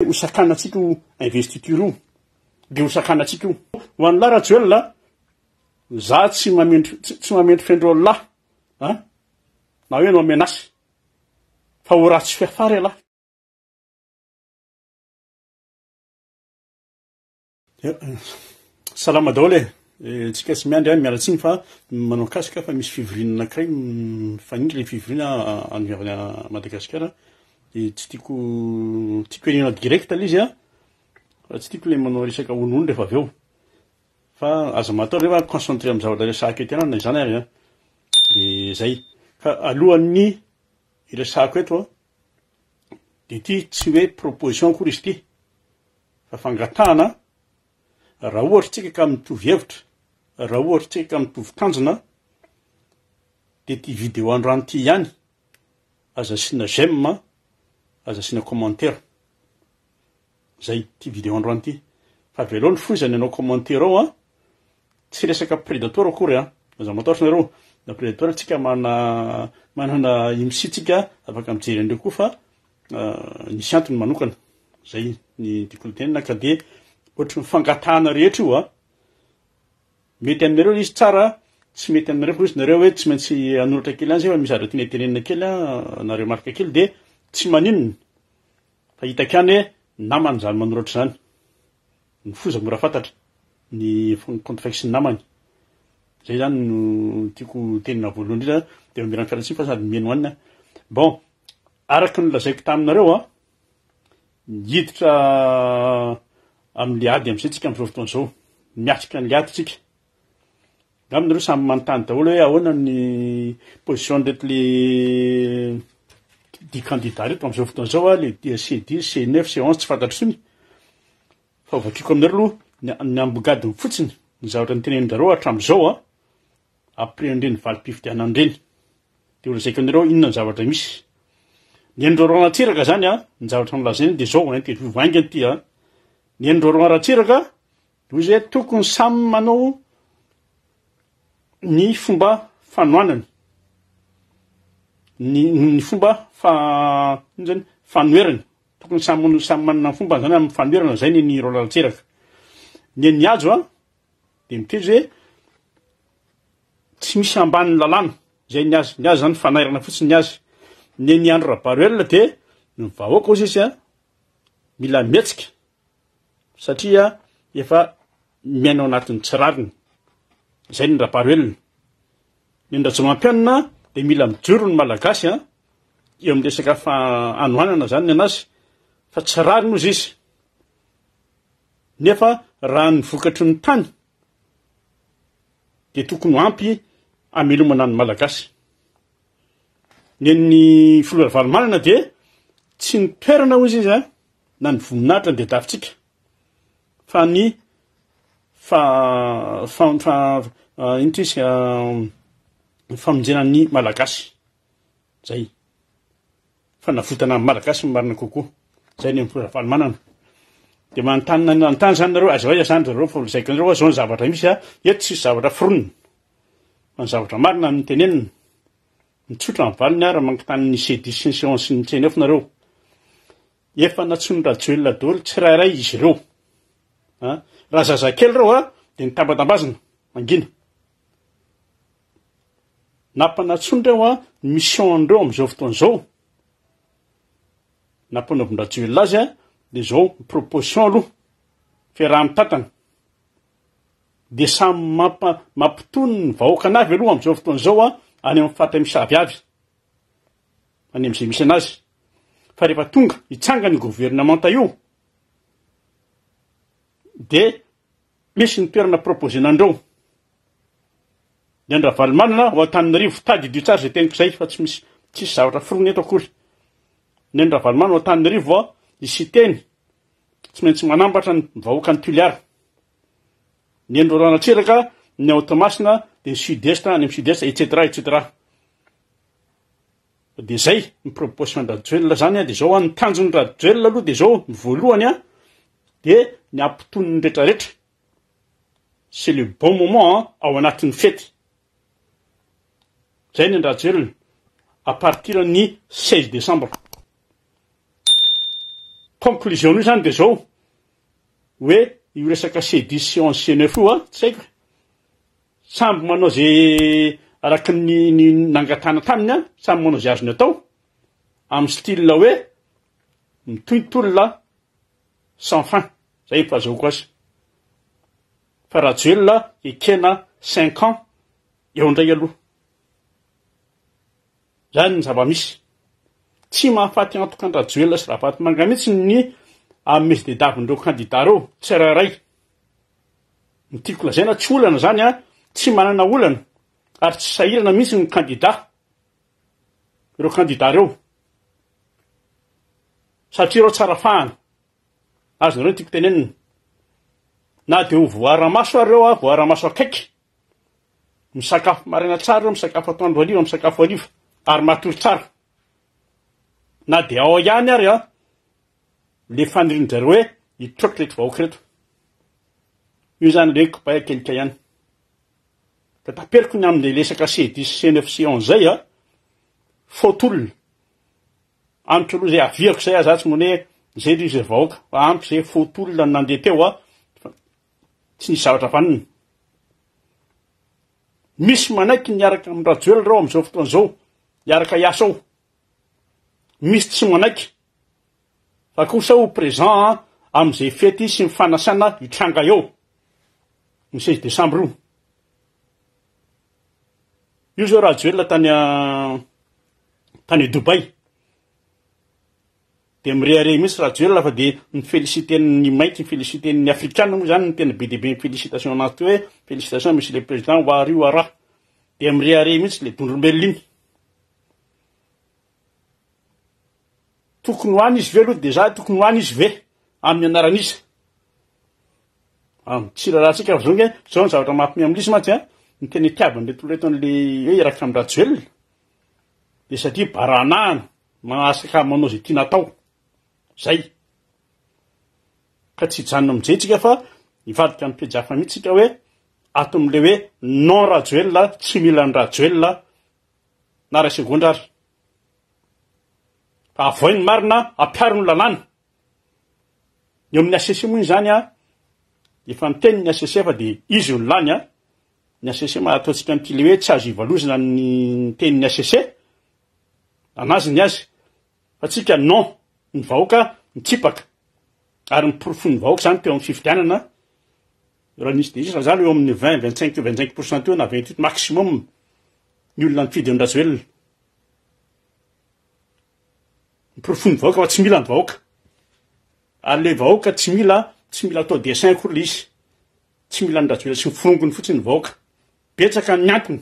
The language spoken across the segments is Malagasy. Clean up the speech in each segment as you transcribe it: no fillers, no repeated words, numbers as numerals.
Ho sakanantsika io investiture io, de ho sakanantsika io. Ho an'lah Rajoelina, za tsy mamendry tsy mamendrifendry an'lah a, na hoe anao menace, fa ho ratsy fiafara ialahy. Salama daholo e! Tsika tsy miandry an, miala tsiny fa manao casque fa misy fivoriana anankiray mifanindry le fivoriana any avy any Madagasikara de tsy tiako tiako henena direct le izy an, fa tsy tiako le manao resaka honohono rehefa avy eo, fa aza matahotra rehefa concentré amin'ny zavatra resahako eto ihany na izany ary an, de zay, fa alohan'ny hiresahako eto an, de ity tsy hoe proposition akory izy ity fa fangatahana, raha ohatra tsika ka mitovy hevitra, raha ohatra tsika ka mitovy tanjona, de ity video androany ity ihany, aza asiana j'aime, aza asiana commentaire, zay ity video androany ity, fa avelao ny foizany hanao commentaire ao an, tsy resaka predator akory an, aza matahotra nareo, na predator tsika mana manana IMSI tsika afaka mijery an'ireo koa fa nisy antony manokana. Zay ny tiako hotenenina ka de ohatry ny fangatahana rehetra io a, mety aminareo izy tsara, tsy mety aminareo fa izy nareo hoe tsy maintsy hanoratra kely any zay fa misy zavatra tiana tenenina kely a, na remarque kely de tsy maninona fa hitako ihany hoe namana zany manoratra zany, ny foza mora fantatra, ny compte fake sy ny namany, zay zany no tiako tenenina voalohany indrindra de mamerina ny fialantsiny fa sady miheno hanina, bon araka ny nolazaiko taminareo a, Hiditra amin'ilay ady amin'izay tsika amin'izao fotoana izao. Miatrika an'ilay ady tsika. Angamba nareo samy manontany daholo hoe ahoana ny position-n'ireto le dix candidats reto amin'izao fotoana izao, le C dix, C neuf, C onze tsy fantatro intsony. Fa vakiko aminareo aloha ny ny ambogadiny fotsiny ny zavatra notenenin-dRareo hatramin'izao an, après an'ireny valim-pifidianana ireny. Dia ho lazaiko anareo inona ny zavatra misy. Ny an'i Laurent Ratsiraka zany an, ny zavatra nolazainy dia zao, interview vaingany ity an. Ny an'i Laurent Ratsiraka dia hoy izy hoe tokony samy manao ny fomba fanohanany, ny ny fomba fa ino zany fanoherany, tokony samy samy manana ny fombany zany amin'ny fanoherana zay ny an'i Laurent Ratsiraka. Ny an'i Hajo an dia miteny izy hoe Tsy misy ambanin'ny lalàna, izay ny azy, ny azy zany fanairana fotsiny ny azy. Ny an'i Andry Rabaroelina dia ny vahoaka hozy izy a, mila mihetsika satria efa miaina ao anatin'ny tsy rariny. Izay ny Rabaroelina. Ny an'i Rajaomampianina dia mila mijoro ny Malagasy a, eo amin'ny resaka fanohanana zany ny anazy fa tsy rariny hozy izy. Nefa raha ny vokatry ny tany dia tokony ho ampy hamelomana ny Malagasy. Ny an'ny filoha Ravalomanana dia tsy ny toerana hozy izy na ny voninahitra no diadavintsika fa ny fa fa fa ino ty izy famonjena ny Malagasy. Zay. Fanavotana ny Malagasy ny marina kokoa. Zay ny amin'i Ravalomanana. Dia manontany manontany zany nareo, aiza ho aiza zany zareo fa lazaiko anareo zao ny zavatra misy a, eto tsisy zavatra foronina. Fa ny zavatra marina no tenenina. Mitsotra ny valiny ary manontany ny C dix sy ny C onze sy ny C neuf nareo. Efa nantsoin'i Rajoelina daholo tsirairay izy ireo. A, raha zazakely ireo a, dia nitambatambazina, mangina. Nampanantsoiny ireo an, ny mission an'ireo amin'izao fotoana izao, nampanaovin-dRajoelina azy an, dia izao, ny proposition aloha, fiaraha-mitantana, dia samy mampa, mampitony ny vahoakany avy aloha amin'izao fotoana izao an, any amin'ny faritra misy avy avy, any amin'izay misy anazy. Fa rehefa tonga hitsangana io governemanta io, dia misy ny toerana proposena an'ireo. Ny an-dRavalomanana ao Antananarivo, tadidio tsara izay teniko izay fa tsy misy tsisy zavatra foronina eto akory. Ny an-dRavalomanana ao Antananarivo a, i Siteny tsy maintsy manambatra ny vahoakan'i Toliara. Ny an'i Laurent Ratsiraka ny ao Toamasina dia ny sud est any amin'ny sud est etc etc. Dia izay ny proposition an-dRajoelina zany a, dia izao a, ny tanjon'i Rajoelina aloha dia izao, ny voalohany a, dia ny hampitony ny retraretra. C'est le bon moment an, ao anatin'ny fety. Zay ny an-dRajoelina, à partir ny 16 décembre. Conclusion-n'io zany de zao, hoe io resaka C dix C onze C neuf io an, tsy haiko e, samby manao ze araky ny ny nangatahana taminy an, samy manao ze azony atao, amin'ny style hoe mitohy ny tolona sans fin, zay ny fahazahoako azy. Fa Rajoelina ekena cinq ans eo indray aloha. Zany ny zava-misy. Tsy mahafaty antoka an-dRajoelina sy Ravatomanga mihitsy ny amin'ny mesdedavin-dreo kandida reo tsirairay. Ny tiako lazaina tsy olana zany an, tsy manana olana ary tsy sahirana mihitsy ny kandida, ireo kandida reo. Satria ireo tsara fahana. Azonareo ny tiako tenenina. Na dia ho voara-maso ary ireo an, voara-maso akaiky. Misakafo maraina tsara ireo, misakafo atoandro hariva, misakafo hariva ary matory tsara. Na dia ao ihany ary an, le fanirian-dry zareo hoe hitroatra ireto vahoaka ireto. Io zany le kobay akelika ihany. Ka taperiko ny amin'ilay resaka C dix C neuf C onze zay an, faux tolona. Amiko aloha zay aviako zay aza tsy mone hoe zay ry izy vahoaka fa amiko zay faux tolona no nandeha teo an, tsy nisy zavatra vanona. Misy manaiky ny hiaraka amin'i Rajoelina reo amin'izao fotoana izao, hiaraka hiasa ao. Misy tsy manaiky fa kosa ho présent amin'izay fety sy ny fanasana hitranga eo ny 16 décembre io. Io zao Rajoelina tany tany Dubaï. Dia mirehareha mihitsy Rajoelina fa dia mi-feliciter ny mainty, mi-feliciter ny afrikana moa zany no tena be dia be ny félicitation anazy teo hoe félicitation monsieur le président ho ary ho ara. Dia mirehareha mihitsy le dondrombelona iny. Tokony ho any izy ve aloha déjà tokony ho any izy ve amin'ny anaran'iza? Am, tsy raharahantsika fa zao nge, zao ny zavatra mampime amin'izy mantsy an, ny tena itiavan'ireto olona ireto an'le hoe hiaraka amin-dRajoelina dia satria baranahana, manasaka manao izay tiana atao. Zay. Ka tsy hijanona amin'izay tsika fa hivadika amin'ny pejy hafa mihitsy tsika hoe ato amin'le hoe non Rajoelina, tsy mila an'i Rajoelina na iray segondra ary. Fa avoay ny marina, ampiaro ny lalàna. Eo amin'ny HCC moa izany an, efa niteny ny HCC fa dia izy no lany an. Ny HCC ma ataontsika an'ity le hoe tsy azo ivalozana ny tenin'ny HCC. Anazy ny azy. Fa tsika non, ny vahoaka mitsipaka. Ary ny porofon'ny vahoaka izany teo amin'ny fifidianana, raha nisy dia nisy, raha zany eo amin'ny 20, 25, 25 pourcent teo na 28 maximum ny olona nifidy an-dRajoelina. Ny porofon'ny vahoaka fa tsy mila ny vahoaka. Ary le vahoaka tsy mila, tsy mila atao dessin akory le izy. Tsy mila an'i Rajoelina sy ny forongony fotsiny ny vahoaka. Betsaka ny antony.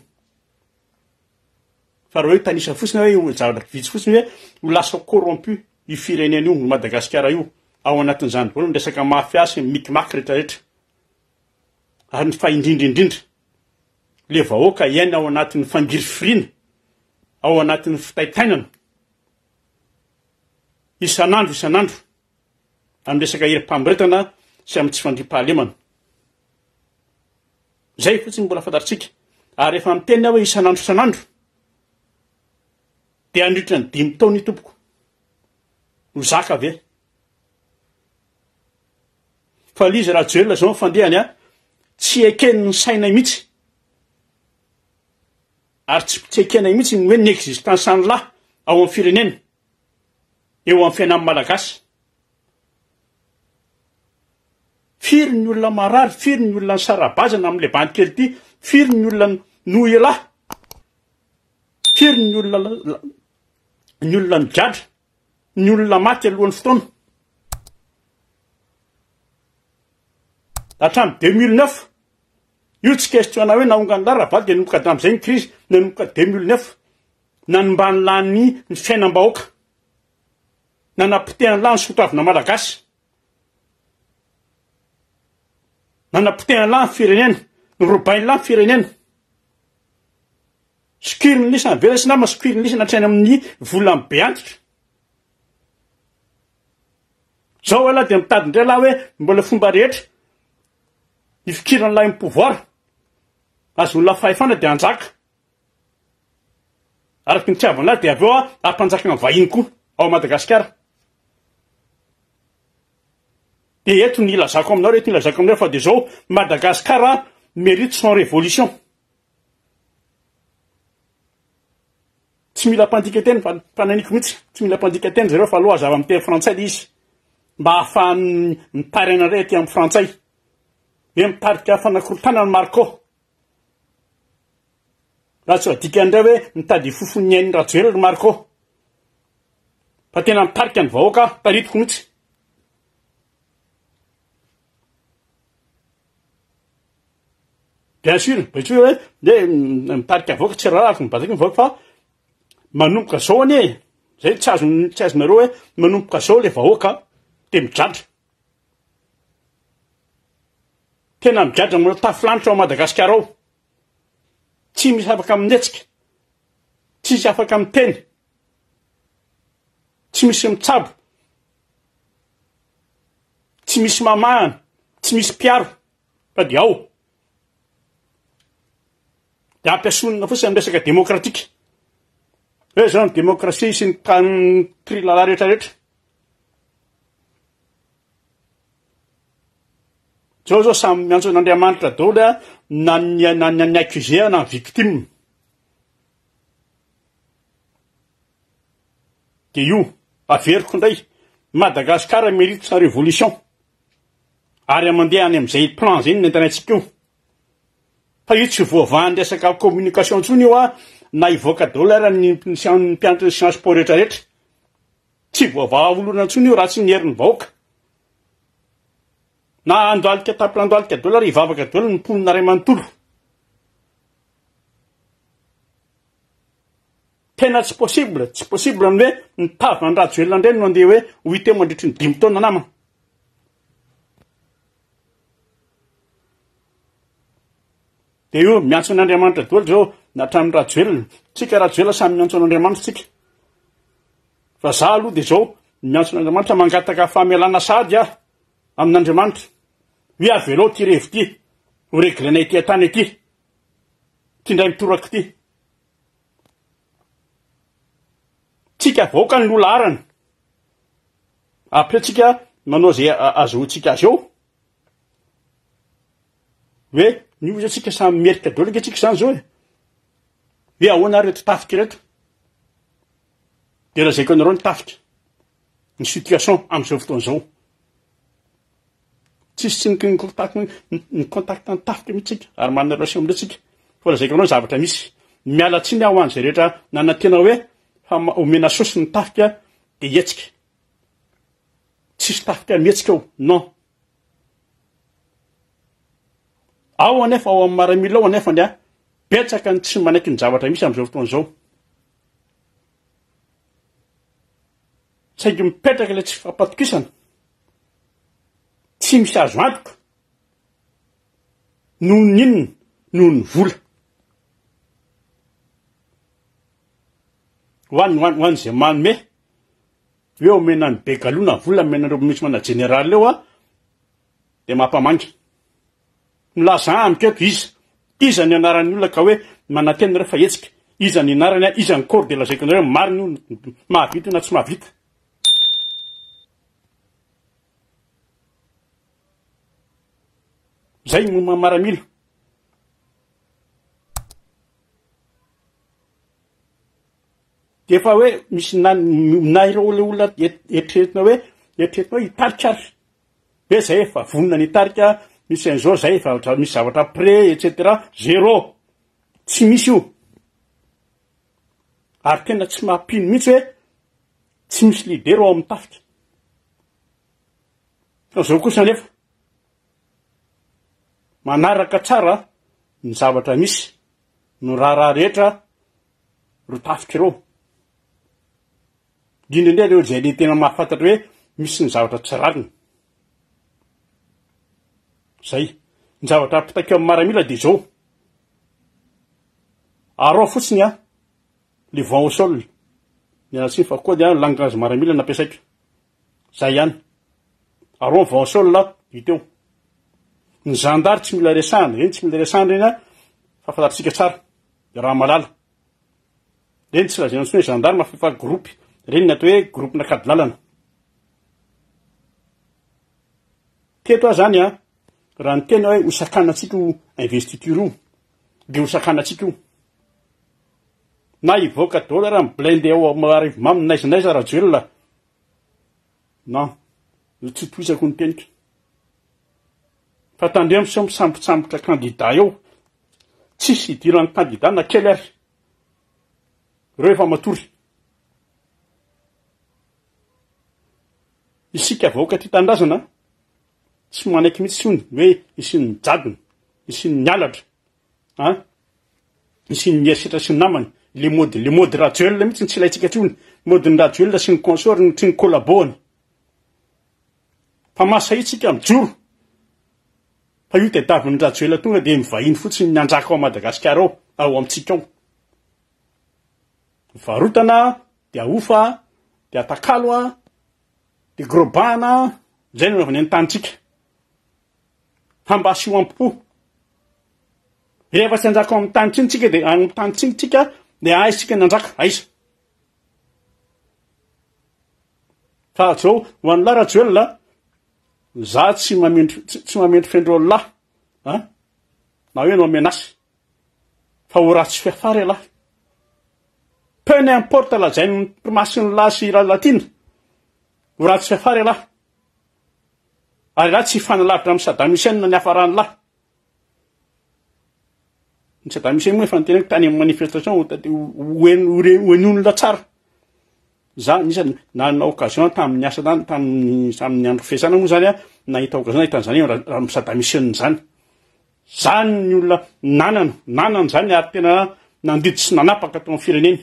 Fa raha hoe hitanisa fotsiny hoe zavatra vitsy fotsiny hoe ho lasa corrompu io firenena io, i Madagasikara io. Ao anatin'izany daholo ny resaka mafia sy ny micmac rehetrarehetra. Ary ny fa indrindra indrindra, le vahoaka hiaina ao anatin'ny fangirifiriana, ao anatin'ny fitaitainana. Isan'andro isan'andro amin'ny resaka herim-pamoretana sy amin'ny tsy fandriampahalemana. Izay fotsiny mbola fantatritsika. Ary rehefa miteny aho hoe isan'andro isan'andro dia handritra ny dimy taona io tompoko. Ho zaka ve? Fa l'izy Rajoelina zao ny fandehany a, tsy eken'ny sainay mihitsy. Ary tsy tsy ekenay mihitsy ny hoe ny existence an'lah ao amin'ny firenena, eo amin'ny fiainan'ny Malagasy. Firy ny olona marary, firy ny olona nisara-bazana amin'ilay bandy kely ity, firy ny olona noho elah, firy ny olona ny olona nigadra, ny olona maty alohan'ny fotoana. Hatramin'ny 2009, Io tsy question-na hoe naongan'lah Ravalo dia nanomboka tamin'izay ny crise, nanomboka 2009, nanomban'lah ny ny fiainam-bahoaka, nanapotehan'lah ny soatoavina malagasy, nanapotehan'lah ny firenena, norobain'lah ny firenena. Sokirin'ny lisany ve lesy nama, sokirin'ny lisany hatrany amin'ny volan'ny be antitra. Zao elah dia mitady indray lah hoe mbola fomba rehetra Ifikiran'ilay pouvoir, ahazoan'ilay fahefana dia hanjaka. Araka ny nitiavan'ilay dia avy eo hampanjakana vahiny koa ao Madagasikara. Dia eto ny ilazako aminareo, eto ny ilazako aminareo fa dia izao, Madagascar mérite son révolution. Tsy mila mpandika teny fa fananiko mihitsy, tsy mila mpandika teny zareo fa aleo hazava amin'ny teny frantsay ilay izy mba hahafahany mitary anareo aty amin'ny frantsay. Hoe mitarika fanakorontanana Marco. Raha tsy adika indray hoe mitady hifofon'ny ain'i Rajoelina ry Marco. Fa tena mitarika ny vahoaka aho, taritiko mihitsy. Bien sûr, bien sûr hoe nde mitarika vahoaka tsy rarahako mibazaky ny vahoaka fa manomboka zao anie e, zay tsy azon tsy azonareo hoe manomboka zao le vahoaka de migadra. Tena migadra manao tafo lanitra ao Madagasikara ao. Tsy misy afaka minetsika, tsisy afaka miteny, tsy misy mitsabo, tsy misy mamahana, tsy misy mpiaro. Fa dia ao. Dia ampiasonina fotsiny amin'ny resaka demokratika. Hoe zao ny demokrasia sy ny tany trilala rehetra rehetra. Zao zao samy miantso an'Andriamanitra daholo a, na ny na ny ny accusé na ny victime. Dia io, averiko indray, Madagascar mérite sa révolution. Ary mandeha any amin'izay plan izay ny entana antsika io. Fa io tsy voavahan'ny resaka communication intsony io a, na hivoaka daholo ara ny mpianatry ny science po rehetra rehetra. Tsy voavaha olona intsony io raha tsy ny herin'ny vahoaka. Na andohalika tapitra andohalika daholo ary hivavaka daholo ny mponina ray manontolo. Tena tsy possible, tsy possible ny hoe ny tavan-dRajoelina indray no andeha hoe ho hita eo mandritry ny dimy taona namana. Dia io miantso an'Andriamanitra daholo zao na hatramin'ny Rajoelina. Tsika Rajoelina samy miantso an'Andriamanitra tsika. Fa za aloha dia zao miantso an'Andriamanitra mangataka famelana sahady aho amin'Andriamanitra. Hoe avelao ty revy ty ho reglenay ety an-tany ety. Ty indray mitoraka ity. Tsika vahoaka ny loha laharana. Après tsika manao zay azahoantsika azy eo. Hoe ny oza tsika samy merika daholo ange tsika zany zao e. Hoe ahoana ary reto tafika ireto? De lazaiko anareo ny tafika. Ny situation am'izao fotoana izao. Tsisy tsy ny contact ny contact ny tafika mihitsy tsika ary manana relation amindreo tsika. Fa lazaiko anareo ny zavatra misy. Miala tsiny aho ho an'izay rehetra nanantena hoe omena saosy ny tafika de hihetsika. Tsisy tafika mihetsika ao, non. Ao anefa ao amin'ny maramila ao anefa ny a, betsaka ny tsy manaiky ny zavatra misy amin'izao fotoana izao. Saingy mipetraka ilay tsy fampatokisana. Tsy misy azo antoka. Noho ny inona? Noho ny vola. Ho an'ny ho an'izay manome hoe omena an'i Begalona vola omena an'ireo misy mana jeneraly eo a, dia mampamangy. Milaza amiko eto iza, iza ny anaran'ny olona ka hoe manantena nareo fa hetsika, iza ny anarany a, iza ny corps dia lazaiko anareo marina io, mahavita io na tsy mahavita. Zay ny momba maramila. Dia efa hoe misy na na ireo le olona eritreretina hoe eritreretina hoe hitarika ary hoe zay efa vonona ny hitarika misy an'izao zay efa misy zavatra prêt et cetera zéro tsy misy io ary tena tsy mampino mihitsy hoe tsy misy leader ao amin'ny tafika fa zao kosa nefa manaraka tsara ny zavatra misy ny raharaha rehetra ireo tafika ireo. Indrindra indrindra ireo izay le tena mahafantatra hoe misy ny zavatra tsy rariny. Zay. Ny zavatra ampitaiko amin'ny maramila dia izao. Arao fotsiny a, le vent au sol. Miala tsiny fa koa dia langage maramila nampiasaiko. Zay ihany. Arao ny vent au sol vita eo. Ny zandary tsy mila resahana, ireny tsy mila resahana ireny a, fa fantatsika tsara. Raha malala. Ireny tsy lazaina intsony hoe gendarme fa efa groupe. Ireny ny atao hoe groupe-n'Ankadilalana. Teto aho zany an, raha niteny aho hoe ho sakanantsika io investiture io, dia ho sakanantsika io. Na hivoaka daholo ary ny blindé ao Arivomamy n'aiza n'aiza Rajoelina. Non, tsy tohizako ny teniko. Fa tandremo sao misambotsambotra candidat eo. Tsisy idiran'ny candidat na kely ary. Ireo efa matory. Isika vahoaka tia tanindrazana tsy manaiky mihitsy intsony hoe hisian'ny jadona, hisian'ny halatra, an, hisian'ny herisetra sy ny namany. Le mode, le mode Rajoelina mihitsy no tsy ilaintsika intsony. Mode-n'i Rajoelina sy ny consort-ny sy ny collabo-ny. Fa mahasahy tsika mijoro fa io tadiavin'i Rajoelina tonga dia mivahiny fotsiny ny hanjaka ao Madagasikara ao, ao amintsika ao. Varotana dia ahofa dia atakalo a, dia grobahana, izay no anaovana ny tanintsika. Fa mba asio ampo. Rehefa tsy hanjaka ao amin'ny tany tsiny tsika dia any amin'ny tany tsiny tsika dia aiza tsika ny hanjaka, aiza? Fa zao ho an'lah Rajoelina, za tsy mamendry tsy mamendrifendry an'lah, a? Na hoe anao menace. Fa ho ratsy fiafara ialahy. Peu n'importe lazain'ny mpimasin'lah sy Lalatiana, ho ratsy fiafara ialahy. Ary ialahy tsy hifanalavitra amin'i Saddam Hussein ny hafaran'lah. Ny Saddam Hussein moa efa niteneniko tany amin'ny manifestation ho henoin'olona tsara. Za nisany nanana occasion tamin'ny asa tany tamin'ny tamin'ny andro fiasana moa zany a nahita occasion nahita an'izany raha Saddam Hussein zany. Zany ny olona nanana nanana zany ary tena nandidy sy nanapaka tao amin'ny fireneny.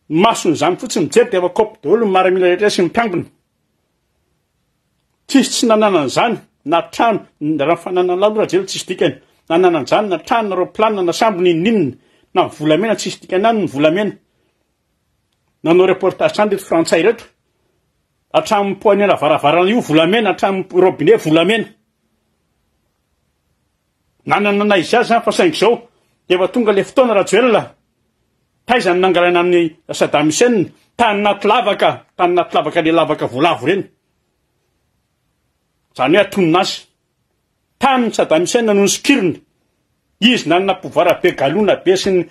Ny mason'izany fotsiny mijery dia efa kopy daholo ny maramila rehetra sy ny mpiambina. Tsisy tsy nanana an'izany na trano, raha ny fananana aloha Rajoelina tsisy dikany. Nanana an'izany na trano na roaplanina na sambo n'inon'inona na volamena tsisy dikany any ny volamena. Nanao reportage tany reto frantsay reto. Hatramin'ny poignée varavarana io volamena, hatramin'ny robinet volamena. Nanana na izy azy zany fa saingy zao efa tonga le fotoana Rajoelina. Taiza no nangalaina an'i Saddam Hussein? Tany anaty lavaka, tany anaty lavaka le lavaka voalavo ireny. Zany hoe atonona azy. Tany Saddam Hussein no nosokiriny. Izy nanana pouvoir be galona be sy ny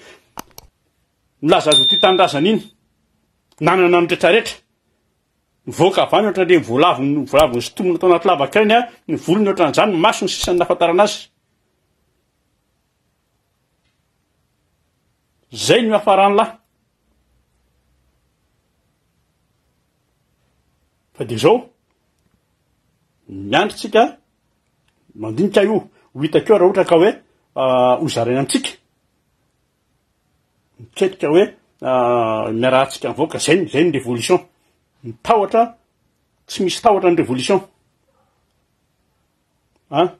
milaza azy ho tia tanindrazana iny. Nanana ny retraretra. Mivoaka avy any ohatran'ireny voalavo voalavo nosintomina tao anaty lavaka ireny a, ny volony ohatran'izany, ny masony sisa no nahafantarana azy. Zay no hiafaran'lah. Fa de zao, miandry tsika, mandinika io, ho hitako eo raha ohatra ka hoe ho zaraina amintsika. Miketrika hoe miarahantsika mivoaka, zay zay ny révolution. Ny tahotra, tsy misy tahotra ny révolution. An?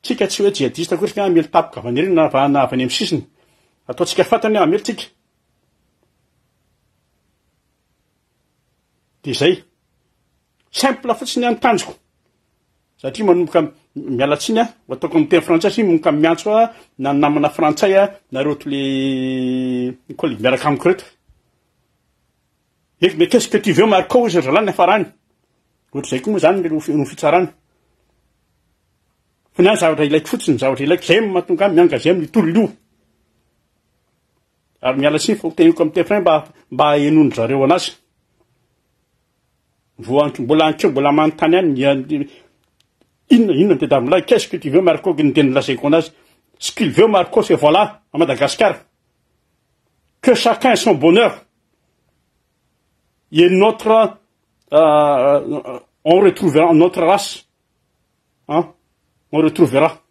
Tsika tsy hoe djihadiste akory ka hamely tapoka avy any aoriana na na avy any amin'ny sisiny. Ataontsika fantany hoe hamely tsika. De zay. Simple fotsiny ny tanjoko. Satria manomboka miala tsiny aho, ho ataoko amin'ny teny frantsay satria manomboka miantso ahy na ny namana frantsay aho na ireo tous les collègues miaraka amiko ireto. Mais qu'est-ce que tu veux Marco hoy ry zalahy niafarany. Ohatr'izay koa moa izany no fitsarana. Fa ny ahy zavatra ilaiko fotsiny, zavatra ilaiko, izay no mahatonga ahy mi-engager amin'io tolona io. Ary miala tsiny fa ho teneniko amin'ny teny frantsay mba mba hahenoan-dry zareo anazy. Voa mbola ankeo mbola manontany any ny inona inona ny tadiavin'ilay qu'est-ce que tu veux Marco ny teny lazaiko anazy. Ce qu'il veut Marco c'est voilà à Madagascar. Que chacun son bonheur. Et notre euh, on retrouvera notre race. Hein? On retrouvera.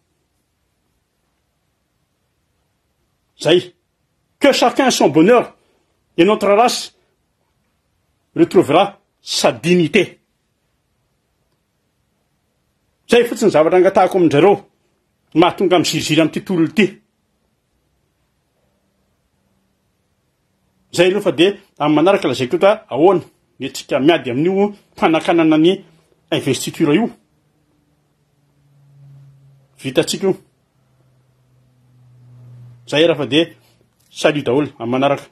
Zay. Que chacun son bonheur et notre race retrouvera sa dignité. Zay fotsiny zavatra angatahako amin-drareo mahatonga miziriziry amin'ity tolona ity. Zay aloha fa de amin'ny manaraka lazaiko eto ahoana ny antsika miady amin'io fanakanana ny investiture io. Vitantsika io. Zay raha fa de salut daholo amin'ny manaraka.